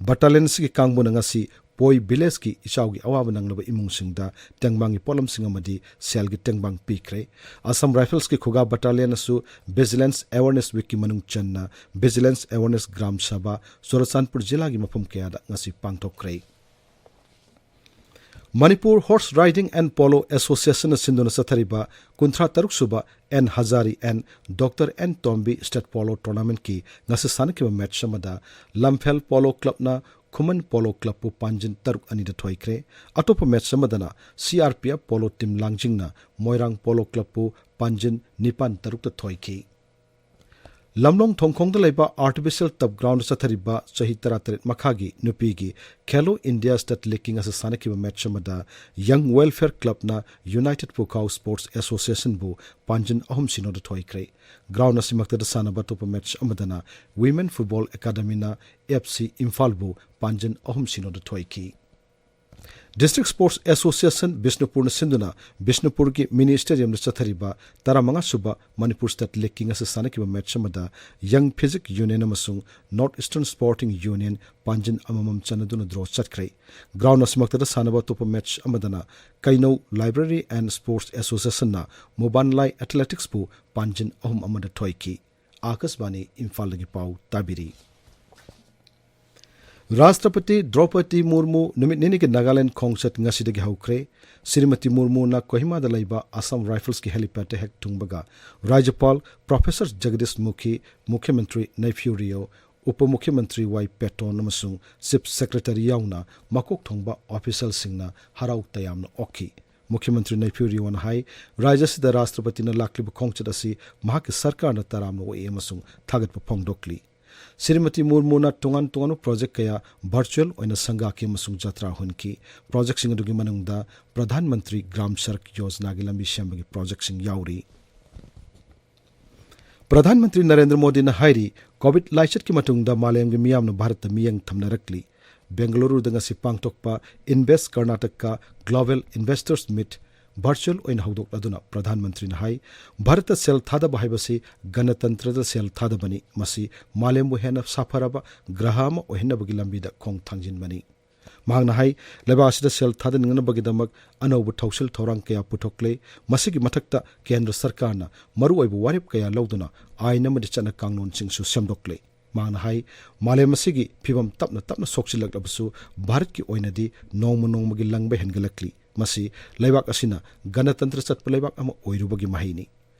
ꯕꯠꯇꯥꯂꯤꯌꯟ ꯑꯁꯤꯒꯤ ꯀꯥꯡꯕꯨꯅ ꯉꯁꯤ ꯄꯣꯏ ꯚꯤꯂꯦꯖꯀꯤ ꯏꯆꯥꯎꯒꯤ ꯑꯋꯥꯕ ꯅꯪꯂꯕ ꯏꯃꯨꯡꯁꯤꯡꯗ ꯇꯦꯡꯕꯥꯡꯒꯤ ꯄꯣꯠꯂꯝꯁꯤꯡ ꯑꯃꯗꯤ ꯁꯦꯜꯒꯤ ꯇꯦꯡꯕꯥꯡ ꯄꯤꯈ꯭ꯔꯦ꯫ ꯑꯁꯥꯝ ꯔꯥꯏꯐꯜꯁꯀꯤ ꯈꯨꯒꯥ ꯕꯠꯇꯥꯂꯤꯌꯟꯅꯁꯨ ꯚꯤꯖꯤꯂꯦꯟꯁ ꯑꯦꯋꯥꯔꯅꯦꯁ ꯋꯤꯛꯀꯤ ꯃꯅꯨꯡ ꯆꯟꯅ ꯚꯤꯖꯤꯂꯦꯟꯁ ꯑꯦꯋꯥꯔꯅꯦꯁ ꯒ꯭ꯔꯥꯝ ꯁꯚꯥ ꯆꯨꯔꯆꯥꯟꯄꯨꯔ ꯖꯤꯂꯥꯒꯤ ꯃꯐꯝ ꯀꯌꯥꯗ ꯉꯁꯤ ꯄꯥꯡꯊꯣꯛꯈ꯭ꯔꯦ꯫ Manipur horse riding and polo ꯑꯦꯁꯣꯁꯤꯌꯦꯁꯟꯅ ꯁꯤꯟꯗꯨꯅ ꯆꯠꯊꯔꯤꯕ ꯀꯨꯟꯊ꯭ꯔꯥ ꯇꯔꯨꯛ ꯁꯨꯕ N Hazari N doctor N Tombi state polo ꯇꯣꯔꯅꯥꯃꯦꯟꯠꯀꯤ ꯉꯁꯤ ꯁꯥꯟꯅꯈꯤꯕ ꯃꯦꯠꯆ ꯑꯃꯗ ꯂꯝꯐꯦꯜ ꯄꯣꯂꯣ ꯀ꯭ꯂꯕꯅ ꯈꯨꯃꯟ ꯄꯣꯂꯣ ꯀ꯭ꯂꯕꯄꯨ ꯄꯥꯟꯖꯤꯟ ꯇꯔꯨꯛ ꯑꯅꯤꯗ ꯊꯣꯏꯈ꯭ꯔꯦ꯫ ꯑꯇꯣꯞꯄ ꯃꯦꯠꯆ ꯑꯃꯗꯅ C R P F polo team ꯂꯥꯡꯖꯤꯡꯅ ꯃꯣꯏꯔꯥꯡ ꯄꯣꯂꯣ ꯀ꯭ꯂꯕꯄꯨ ꯄꯥꯟꯖꯤꯟ ꯅꯤꯄꯥꯟ ꯇꯔꯨꯛꯇ ꯊꯣꯏꯈꯤ꯫ ꯂꯝꯂꯣꯡ ꯊꯣꯡꯈꯣꯡꯗ ꯂꯩꯕ ꯑꯥꯔꯇꯤꯐꯤꯁꯤꯌꯦꯜ ꯇꯞ ꯒ꯭ꯔꯥꯎꯟꯗ ꯆꯠꯊꯔꯤꯕ ꯆꯍꯤ ꯇꯔꯥꯇꯔꯦꯠ ꯃꯈꯥꯒꯤ ꯅꯨꯄꯤꯒꯤ ꯈꯦꯂꯣ ꯏꯟꯗꯤꯌꯥ ꯁ꯭ꯇꯦꯠ ꯂꯤꯒꯀꯤ ꯉꯁꯤ ꯁꯥꯟꯅꯈꯤꯕ ꯃꯦꯠꯆ ꯑꯃꯗ ꯌꯪ ꯋꯦꯜꯐꯤꯌꯔ ꯀ꯭ꯂꯕꯅ ꯌꯨꯅꯥꯏꯇꯦꯗ ꯄꯨꯈꯥꯎ ꯁ꯭ꯄꯣꯔꯠꯁ ꯑꯦꯁꯣꯁꯤꯌꯦꯁꯟꯕꯨ ꯄꯥꯟꯖꯤꯟ ꯑꯍꯨꯝ ꯁꯤꯅꯣꯗ ꯊꯣꯏꯈ꯭ꯔꯦ꯫ ꯒ꯭ꯔꯥꯎꯟ ꯑꯁꯤꯃꯛꯇꯗ ꯁꯥꯟꯅꯕ ꯑꯇꯣꯞꯄ ꯃꯦꯠꯆ ꯑꯃꯗꯅ ꯋꯤꯃꯦꯟ ꯐꯨꯠꯕꯣꯜ ꯑꯦꯀꯥꯗꯃꯤꯅ ꯑꯦꯐ ꯁꯤ ꯏꯝꯐꯥꯜꯕꯨ ꯄꯥꯟꯖꯤꯟ ꯑꯍꯨꯝ ꯁꯤꯅꯣꯗ ꯊꯣꯏꯈꯤ꯫ ꯗꯤꯁꯇ꯭ꯔꯤꯛ ꯁ꯭ꯄꯣꯔꯠꯁ ꯑꯦꯁꯣꯁꯤꯌꯦꯁꯟ ꯕꯤꯁꯅꯨꯄꯨꯔꯅ ꯁꯤꯟꯗꯨꯅ ꯕꯤꯁꯅꯨꯄꯨꯔꯒꯤ ꯃꯤꯅꯤ ꯁ꯭ꯇꯦꯗꯤꯌꯝꯗ ꯆꯠꯊꯔꯤꯕ ꯇꯔꯥꯃꯉꯥ ꯁꯨꯕ ꯃꯅꯤꯄꯨꯔ ꯁ꯭ꯇꯦꯠ ꯂꯤꯒꯀꯤ ꯉꯁꯤ ꯁꯥꯟꯅꯈꯤꯕ ꯃꯦꯠꯆ ꯑꯃꯗ ꯌꯪ ꯐꯤꯖꯤꯛ ꯌꯨꯅꯤꯌꯟ ꯑꯃꯁꯨꯡ ꯅꯣꯔꯠ ꯏꯁꯇꯔꯟ ꯁ꯭ꯄꯣꯔꯇꯤꯡ ꯌꯨꯅꯤꯌꯟ ꯄꯥꯟꯖꯤꯟ ꯑꯃꯃꯝ ꯆꯟꯅꯗꯨꯅ ꯗ꯭ꯔꯣ ꯆꯠꯈ꯭ꯔꯦ꯫ ꯒ꯭ꯔꯥꯎꯟ ꯑꯁꯤꯃꯛꯇꯗ ꯁꯥꯟꯅꯕ ꯑꯇꯣꯞꯄ ꯃꯦꯠꯆ ꯑꯃꯗꯅ ꯀꯩꯅꯧ ꯂꯥꯏꯕ꯭ꯔꯦꯔꯤ ꯑꯦꯟ ꯁ꯭ꯄꯣꯔꯠꯁ ꯑꯦꯁꯣꯁꯤꯌꯦꯁꯟꯅ ꯃꯣꯕꯥꯟꯂꯥꯏ ꯑꯦꯊꯂꯦꯇꯤꯛꯁꯄꯨ ꯄꯥꯟꯖꯤꯟ ꯑꯍꯨꯝ ꯑꯃꯗ ꯊꯣꯏꯈꯤ꯫ ꯑꯥꯀꯥꯁꯕꯥꯅꯤ ꯏꯝꯐꯥꯜꯗꯒꯤ ꯄꯥꯎ ꯇꯥꯕꯤꯔꯤ꯫ ꯔꯥꯁꯇ꯭ꯔꯄꯇꯤ ꯗ꯭ꯔꯧꯄꯗꯤ ꯃꯨꯔꯃꯨ ꯅꯨꯃꯤꯠ ꯅꯤꯅꯤꯒꯤ ꯅꯥꯒꯥꯂꯦꯟꯗ ꯈꯣꯡꯆꯠ ꯉꯁꯤꯗꯒꯤ ꯍꯧꯈ꯭ꯔꯦ꯫ ꯁ꯭ꯔꯤꯃꯇꯤ ꯃꯨꯔꯃꯨꯅ ꯀꯣꯍꯤꯃꯥꯗ ꯂꯩꯕ ꯑꯁꯥꯝ ꯔꯥꯏꯐꯜꯁꯀꯤ ꯍꯦꯂꯤꯄꯦꯗꯇ ꯍꯦꯛ ꯊꯨꯡꯕꯒ ꯔꯥꯖ꯭ꯌꯄꯥꯜ ꯄ꯭ꯔꯣꯐꯦꯁꯔ ꯖꯒꯗꯤꯁ ꯃꯨꯈꯤ, ꯃꯨꯈ꯭ꯌ ꯃꯟꯇ꯭ꯔꯤ ꯅꯩꯐꯤꯌꯨ ꯔꯤꯑꯣ, ꯎꯄ ꯃꯨꯈ꯭ꯌ ꯃꯟꯇ꯭ꯔꯤ ꯋꯥꯏ ꯄꯦꯇꯣꯟ ꯑꯃꯁꯨꯡ ꯆꯤꯐ ꯁꯦꯀ꯭ꯔꯦꯇꯔꯤ ꯌꯥꯎꯅ ꯃꯀꯣꯛ ꯊꯣꯡꯕ ꯑꯣꯐꯤꯁꯤꯌꯦꯜꯁꯤꯡꯅ ꯍꯔꯥꯎ ꯇꯌꯥꯝꯅ ꯑꯣꯛꯈꯤ꯫ ꯃꯨꯈ꯭ꯌ ꯃꯟꯇ꯭ꯔꯤ ꯅꯩꯐꯤꯌꯨ ꯔꯤꯑꯣꯅ ꯍꯥꯏ, ꯔꯥꯖ꯭ꯌ ꯑꯁꯤꯗ ꯔꯥꯁꯇ꯭ꯔꯄꯇꯤꯅ ꯂꯥꯛꯂꯤꯕ ꯈꯣꯡꯆꯠ ꯑꯁꯤ ꯃꯍꯥꯛꯀꯤ ꯁꯔꯀꯥꯔꯅ ꯇꯔꯥꯝꯅ ꯑꯣꯛꯏ ꯑꯃꯁꯨꯡ ꯊꯥꯒꯠꯄ ꯐꯣꯡꯗꯣꯛꯂꯤ꯫ ꯁ꯭ꯔꯤꯃꯇꯤ ꯃꯨꯔꯃꯨꯅ ꯇꯣꯉꯥꯟ ꯇꯣꯉꯥꯟꯕ ꯄ꯭ꯔꯣꯖꯦꯛ ꯀꯌꯥ ꯚꯔꯆꯨꯑꯦꯜ ꯑꯣꯏꯅ ꯁꯪꯒꯥꯈꯤ ꯑꯃꯁꯨꯡ ꯖꯇ꯭ꯔꯥ ꯍꯨꯟꯈꯤ꯫ ꯄ꯭ꯔꯣꯖꯦꯛꯁꯤꯡ ꯑꯗꯨꯒꯤ ꯃꯅꯨꯡꯗ ꯄ꯭ꯔꯙꯥꯟ ꯃꯟꯇ꯭ꯔꯤ ꯒ꯭ꯔꯥꯝ ꯁꯔꯛ ꯌꯣꯖꯅꯥꯒꯤ ꯂꯝꯕꯤ ꯁꯦꯝꯕꯒꯤ ꯄ꯭ꯔꯣꯖꯦꯛꯁꯤꯡ ꯌꯥꯎꯔꯤ꯫ ꯄ꯭ꯔꯙꯥꯟ ꯃꯟꯇ꯭ꯔꯤ ꯅꯔꯦꯟꯗ꯭ꯔ ꯃꯣꯗꯤꯅ ꯍꯥꯏꯔꯤ, ꯀꯣꯚꯤꯗ ꯂꯥꯏꯆꯠꯀꯤ ꯃꯇꯨꯡꯗ ꯃꯥꯂꯦꯝꯒꯤ ꯃꯤꯌꯥꯝꯅ ꯚꯥꯔꯠꯇ ꯃꯤꯠꯌꯦꯡ ꯊꯝꯅꯔꯛꯂꯤ꯫ ꯕꯦꯡꯒꯂꯨꯔꯨꯗ ꯉꯁꯤ ꯄꯥꯡꯊꯣꯛꯄ ꯏꯟꯚꯦꯁ꯭ꯠ ꯀꯔꯅꯥꯇꯀꯥ ꯒ꯭ꯂꯣꯕꯦꯜ ꯏꯟꯚꯦꯁ꯭ꯇꯔꯁ ꯃꯤꯠ ꯚꯔꯆꯨꯑꯦꯜ ꯑꯣꯏꯅ ꯍꯧꯗꯣꯛꯂꯗꯨꯅ ꯄ꯭ꯔꯙꯥꯟ ꯃꯟꯇ꯭ꯔꯤꯅ ꯍꯥꯏ, ꯚꯥꯔꯠꯇ ꯁꯦꯜ ꯊꯥꯗꯕ ꯍꯥꯏꯕꯁꯤ ꯒꯅꯇꯟꯇ꯭ꯔꯗ ꯁꯦꯜ ꯊꯥꯗꯕꯅꯤ, ꯃꯁꯤ ꯃꯥꯂꯦꯝꯕꯨ ꯍꯦꯟꯅ ꯁꯥꯐꯔꯕ ꯒ꯭ꯔꯍ ꯑꯃ ꯑꯣꯏꯍꯟꯅꯕꯒꯤ ꯂꯝꯕꯤꯗ ꯈꯣꯡ ꯊꯥꯡꯖꯤꯟꯕꯅꯤ꯫ ꯃꯍꯥꯛꯅ ꯍꯥꯏ, ꯂꯩꯕꯥꯛ ꯑꯁꯤꯗ ꯁꯦꯜ ꯊꯥꯗꯅꯤꯡꯅꯕꯒꯤꯗꯃꯛ ꯑꯅꯧꯕ ꯊꯧꯁꯤꯜ ꯊꯧꯔꯥꯡ ꯀꯌꯥ ꯄꯨꯊꯣꯛꯂꯦ꯫ ꯃꯁꯤꯒꯤ ꯃꯊꯛꯇ ꯀꯦꯟꯗ꯭ꯔ ꯁꯔꯀꯥꯔꯅ ꯃꯔꯨꯑꯣꯏꯕ ꯋꯥꯔꯦꯞ ꯀꯌꯥ ꯂꯧꯗꯨꯅ ꯑꯥꯏꯟ ꯑꯃꯗꯤ ꯆꯠꯅ ꯀꯥꯡꯂꯣꯟꯁꯤꯡꯁꯨ ꯁꯦꯝꯗꯣꯛꯂꯦ꯫ ꯃꯍꯥꯛꯅ ꯍꯥꯏ, ꯃꯥꯂꯦꯝ ꯑꯁꯤꯒꯤ ꯐꯤꯕꯝ ꯇꯞꯅ ꯇꯞꯅ ꯁꯣꯛꯆꯤꯜꯂꯛꯂꯕꯁꯨ ꯚꯥꯔꯠꯀꯤ ꯑꯣꯏꯅꯗꯤ ꯅꯣꯡꯃ ꯅꯣꯡꯃꯒꯤ ꯂꯪꯕ ꯍꯦꯟꯒꯠꯂꯛꯂꯤ꯫ ꯃꯁꯤ ꯂꯩꯕꯥꯛ ꯑꯁꯤꯅ ꯒꯅꯇꯟꯇ꯭ꯔ ꯆꯠꯄ ꯂꯩꯕꯥꯛ ꯑꯃ ꯑꯣꯏꯔꯨꯕꯒꯤ ꯃꯍꯩꯅꯤ꯫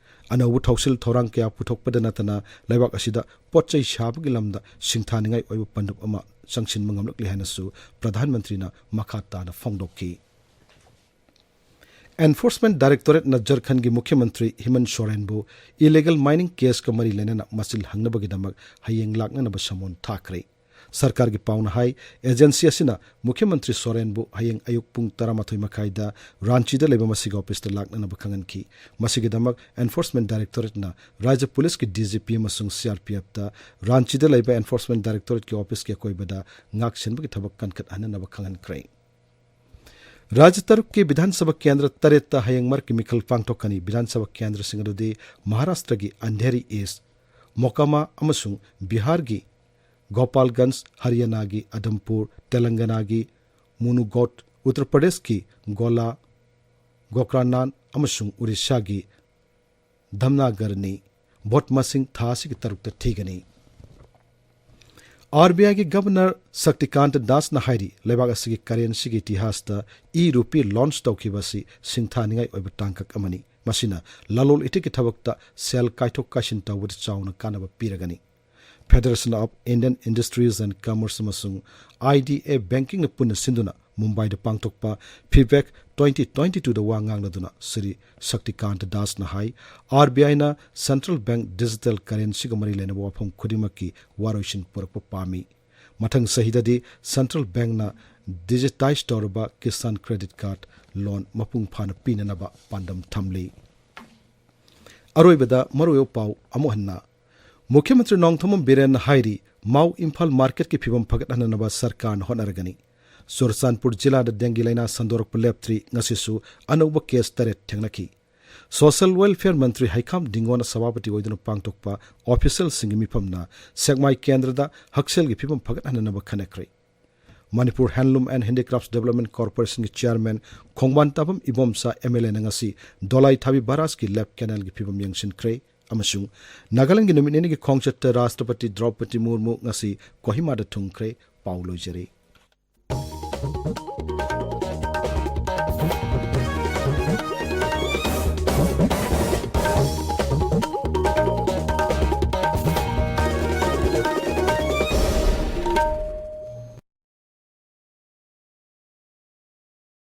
ꯑꯅꯧꯕ ꯊꯧꯁꯤꯜ ꯊꯧꯔꯥꯡ ꯀꯌꯥ ꯄꯨꯊꯣꯛꯄꯗ ꯅꯠꯇꯅ ꯂꯩꯕꯥꯛ ꯑꯁꯤꯗ ꯄꯣꯠ ꯆꯩ ꯁꯥꯕꯒꯤ ꯂꯝꯗ ꯁꯤꯡꯊꯥꯅꯤꯡꯉꯥꯏ ꯑꯣꯏꯕ ꯄꯟꯗꯨꯞ ꯑꯃ ꯆꯪꯁꯤꯟꯕ ꯉꯝꯂꯛꯂꯤ ꯍꯥꯏꯅꯁꯨ ꯄ꯭ꯔꯙꯥꯟ ꯃꯟꯇ꯭ꯔꯤꯅ ꯃꯈꯥ ꯇꯥꯅ ꯐꯣꯡꯗꯣꯛꯈꯤ꯫ ꯑꯦꯟꯐꯣꯔꯁꯃꯦꯟꯠ ꯗꯥꯏꯔꯦꯛꯇꯣꯔꯦꯠꯅ ꯖꯔꯈꯟꯒꯤ ꯃꯨꯈ꯭ꯌ ꯃꯟꯇ꯭ꯔꯤ ꯍꯤꯃꯟ ꯁꯣꯔꯦꯟꯕꯨ ꯏꯂꯤꯒꯦꯜ ꯃꯥꯏꯅꯤꯡ ꯀꯦꯁꯀ ꯃꯔꯤ ꯂꯩꯅꯅ ꯃꯆꯤꯜ ꯍꯪꯅꯕꯒꯤꯗꯃꯛ ꯍꯌꯦꯡ ꯂꯥꯛꯅꯅꯕ ꯁꯃꯣꯟ ꯊꯥꯈ꯭ꯔꯦ꯫ ꯁꯔꯀꯥꯔꯒꯤ ꯄꯥꯎꯅ ꯍꯥꯏ, ꯑꯦꯖꯦꯟꯁꯤ ꯑꯁꯤꯅ ꯃꯨꯈ꯭ꯌ ꯃꯟꯇ꯭ꯔꯤ ꯁꯣꯔꯦꯟꯕꯨ ꯍꯌꯦꯡ ꯑꯌꯨꯛ ꯄꯨꯡ ꯇꯔꯥꯃꯥꯊꯣꯏ ꯃꯈꯥꯏꯗ ꯔꯥꯟꯆꯤꯗ ꯂꯩꯕ ꯃꯁꯤꯒꯤ ꯑꯣꯐꯤꯁꯇ ꯂꯥꯛꯅꯅꯕ ꯈꯪꯍꯟꯈꯤ꯫ ꯃꯁꯤꯒꯤꯗꯃꯛ ꯑꯦꯟꯐꯣꯔꯁꯃꯦꯟꯠ ꯗꯥꯏꯔꯦꯛꯇꯣꯔꯦꯠꯅ ꯔꯥꯖ꯭ꯌ ꯄꯨꯂꯤꯁꯀꯤ ꯗꯤ ꯖꯤ ꯄꯤ ꯑꯃꯁꯨꯡ ꯁꯤ ꯑꯥꯔ ꯄꯤ ꯑꯦꯐꯇ ꯔꯥꯟꯆꯤꯗ ꯂꯩꯕ ꯑꯦꯟꯐꯣꯔꯁꯃꯦꯟꯠ ꯗꯥꯏꯔꯦꯛꯇꯣꯔꯦꯠꯀꯤ ꯑꯣꯐꯤꯁꯀꯤ ꯑꯀꯣꯏꯕꯗ ꯉꯥꯛ ꯁꯦꯟꯕꯒꯤ ꯊꯕꯛ ꯀꯟꯈꯠꯍꯟꯅꯅꯕ ꯈꯪꯍꯟꯈ꯭ꯔꯦ꯫ ꯔꯥꯖ꯭ꯌ ꯇꯔꯨꯛꯀꯤ ꯕꯤꯙꯥꯟ ꯁꯚꯥ ꯀꯦꯟꯗ꯭ꯔ ꯇꯔꯦꯠꯇ ꯍꯌꯦꯡ ꯃꯔꯛꯀꯤ ꯃꯤꯈꯜ ꯄꯥꯡꯊꯣꯛꯀꯅꯤ꯫ ꯕꯤꯙꯥꯟ ꯁꯚꯥ ꯀꯦꯟꯗ꯭ꯔꯁꯤꯡ ꯑꯗꯨꯗꯤ ꯃꯍꯥꯔꯥꯁꯇ꯭ꯔꯒꯤ ꯑꯟꯙꯦꯔꯤ ꯏꯁ꯭ꯠ, ꯃꯣꯀꯥꯃꯥ ꯑꯃꯁꯨꯡ ꯕꯤꯍꯥꯔꯒꯤ ꯒꯣꯄꯥꯜꯒꯟꯖ, ꯍꯔꯤꯌꯥꯅꯥꯒꯤ ꯑꯗꯝꯄꯨꯔ, ꯇꯦꯂꯪꯒꯅꯥꯒꯤ ꯃꯨꯅꯨꯒꯣꯠ, ꯎꯠꯇꯔ ꯄ꯭ꯔꯗꯦꯁꯀꯤ ꯒꯣꯂꯥ, ꯒꯣꯀ꯭ꯔꯥꯅꯥꯟ ꯑꯃꯁꯨꯡ ꯎꯔꯤꯁꯥꯒꯤ ꯙꯝꯅꯥꯒꯔꯅꯤ꯫ ꯚꯣꯠ ꯃꯁꯤꯡ ꯊꯥ ꯑꯁꯤꯒꯤ ꯇꯔꯨꯛꯇ ꯊꯤꯒꯅꯤ꯫ ꯑꯥꯔ ꯕꯤ ꯑꯥꯏꯒꯤ ꯒꯕꯔꯅꯔ ꯁꯛꯇꯤꯀꯥꯟꯇ ꯗꯥꯁꯅ ꯍꯥꯏꯔꯤ, ꯂꯩꯕꯥꯛ ꯑꯁꯤꯒꯤ ꯀꯔꯦꯟꯁꯤꯒꯤ ꯏꯇꯤꯍꯥꯁꯇ ꯏ ꯔꯨꯄꯤ ꯂꯣꯟꯆ ꯇꯧꯈꯤꯕ ꯑꯁꯤ ꯁꯤꯡꯊꯥꯅꯤꯡꯉꯥꯏ ꯑꯣꯏꯕ ꯇꯥꯡꯀꯛ ꯑꯃꯅꯤ꯫ ꯃꯁꯤꯅ ꯂꯂꯣꯟ ꯏꯇꯤꯛꯀꯤ ꯊꯕꯛꯇ ꯁꯦꯜ ꯀꯥꯏꯊꯣꯛ ꯀꯥꯏꯁꯤꯟ ꯇꯧꯕꯗ ꯆꯥꯎꯅ ꯀꯥꯟꯅꯕ ꯄꯤꯔꯒꯅꯤ꯫ Federation of Indian Industries and Commerce ꯑꯃꯁꯨꯡ ꯑꯥꯏ ꯗꯤ ꯑꯦ ꯕꯦꯡꯀꯤꯡꯅ ꯄꯨꯟꯅ ꯁꯤꯟꯗꯨꯅ ꯃꯨꯝꯕꯥꯏꯗ ꯄꯥꯡꯊꯣꯛꯄ ꯐꯤꯕꯦꯛ ꯇ꯭ꯋꯦꯟꯇꯤ ꯇ꯭ꯋꯦꯟꯇꯤ ꯇꯨꯗ ꯋꯥ ꯉꯥꯡꯂꯗꯨꯅ ꯁ꯭ꯔꯤ ꯁꯛꯇꯤꯀꯥꯟꯇ ꯗꯥꯁꯅ ꯍꯥꯏ, ꯑꯥꯔ ꯕꯤ ꯑꯥꯏꯅ ꯁꯦꯟꯇ꯭ꯔꯦꯜ ꯕꯦꯡꯛ ꯗꯤꯖꯤꯇꯦꯜ ꯀꯔꯦꯟꯁꯤꯒ ꯃꯔꯤ ꯂꯩꯅꯕ ꯋꯥꯐꯝ ꯈꯨꯗꯤꯡꯃꯛꯀꯤ ꯋꯥꯔꯣꯏꯁꯤꯟ ꯄꯨꯔꯛꯄ ꯄꯥꯝꯃꯤ꯫ ꯃꯊꯪ ꯆꯍꯤꯗꯗꯤ ꯁꯦꯟꯇ꯭ꯔꯦꯜ ꯕꯦꯡꯛꯅ ꯗꯤꯖꯤꯇꯥꯏꯖ ꯇꯧꯔꯕ ꯀꯤꯁꯥꯟ ꯀ꯭ꯔꯦꯗꯤꯠ ꯀꯥꯔꯗ ꯂꯣꯟ ꯃꯄꯨꯡ ꯐꯥꯅ ꯄꯤꯅꯅꯕ ꯄꯥꯟꯗꯝ ꯊꯝꯂꯤ꯫ ꯑꯔꯣꯏꯕꯗ ꯃꯔꯨꯑꯣꯏꯕ ꯄꯥꯎ ꯑꯃꯨꯛ ꯍꯟꯅ꯫ ꯃꯨꯈ꯭ꯌ ꯃꯟꯇ꯭ꯔꯤ ꯅꯣꯡꯊꯣꯝꯕꯝ ꯕꯤꯔꯦꯟꯅ ꯍꯥꯏꯔꯤ, ꯃꯥꯎ ꯏꯝꯐꯥꯜ ꯃꯥꯔꯀꯦꯠꯀꯤ ꯐꯤꯕꯝ ꯐꯒꯠꯍꯟꯅꯅꯕ ꯁꯔꯀꯥꯔꯅ ꯍꯣꯠꯅꯔꯒꯅꯤ꯫ ꯆꯨꯔꯆꯥꯟꯄꯨꯔ ꯖꯤꯂꯥꯗ ꯗꯦꯡꯒꯤ ꯂꯥꯏꯅꯥ ꯁꯟꯗꯣꯔꯛꯄ ꯂꯦꯞꯇ꯭ꯔꯤ꯫ ꯉꯁꯤꯁꯨ ꯑꯅꯧꯕ ꯀꯦꯁ ꯇꯔꯦꯠ ꯊꯦꯡꯅꯈꯤ꯫ ꯁꯣꯁꯤꯌꯦꯜ ꯋꯦꯜꯐꯤꯌꯔ ꯃꯟꯇ꯭ꯔꯤ ꯍꯩꯈꯥꯝ ꯗꯤꯡꯒꯣꯅ ꯁꯚꯥꯄꯇꯤ ꯑꯣꯏꯗꯨꯅ ꯄꯥꯡꯊꯣꯛꯄ ꯑꯣꯐꯤꯁꯤꯌꯦꯜꯁꯤꯡꯒꯤ ꯃꯤꯐꯝꯅ ꯁꯦꯛꯃꯥꯏ ꯀꯦꯟꯗ꯭ꯔꯗ ꯍꯛꯁꯦꯜꯒꯤ ꯐꯤꯕꯝ ꯐꯒꯠꯍꯟꯅꯅꯕ ꯈꯟꯅꯈ꯭ꯔꯦ꯫ Manipur Handloom and Handicrafts Development Corporationꯒꯤ chairman ꯈꯣꯡꯕꯥꯟ ꯇꯥꯕꯝ ꯏꯕꯣꯝꯆꯥ MLAꯅ ꯉꯁꯤ ꯗꯣꯂꯥꯏ ꯊꯥꯕꯤ ꯕꯔꯥꯖꯀꯤ lap canalꯒꯤ ꯐꯤꯕꯝ ꯌꯦꯡꯁꯤꯟꯈ꯭ꯔꯦ꯫ ꯑꯃꯁꯨꯡ ꯅꯥꯒꯥꯂꯦꯟꯗꯒꯤ ꯅꯨꯃꯤꯠ ꯅꯤꯅꯤꯒꯤ ꯈꯣꯡꯆꯠꯇ ꯔꯥꯁꯇ꯭ꯔꯄꯇꯤ ꯗ꯭ꯔꯧꯄꯗꯤ ꯃꯨꯔꯃꯨ ꯉꯁꯤ ꯀꯣꯍꯤꯃꯥꯗ ꯊꯨꯡꯈ꯭ꯔꯦ꯫ ꯄꯥꯎ ꯂꯣꯏꯖꯔꯦ꯫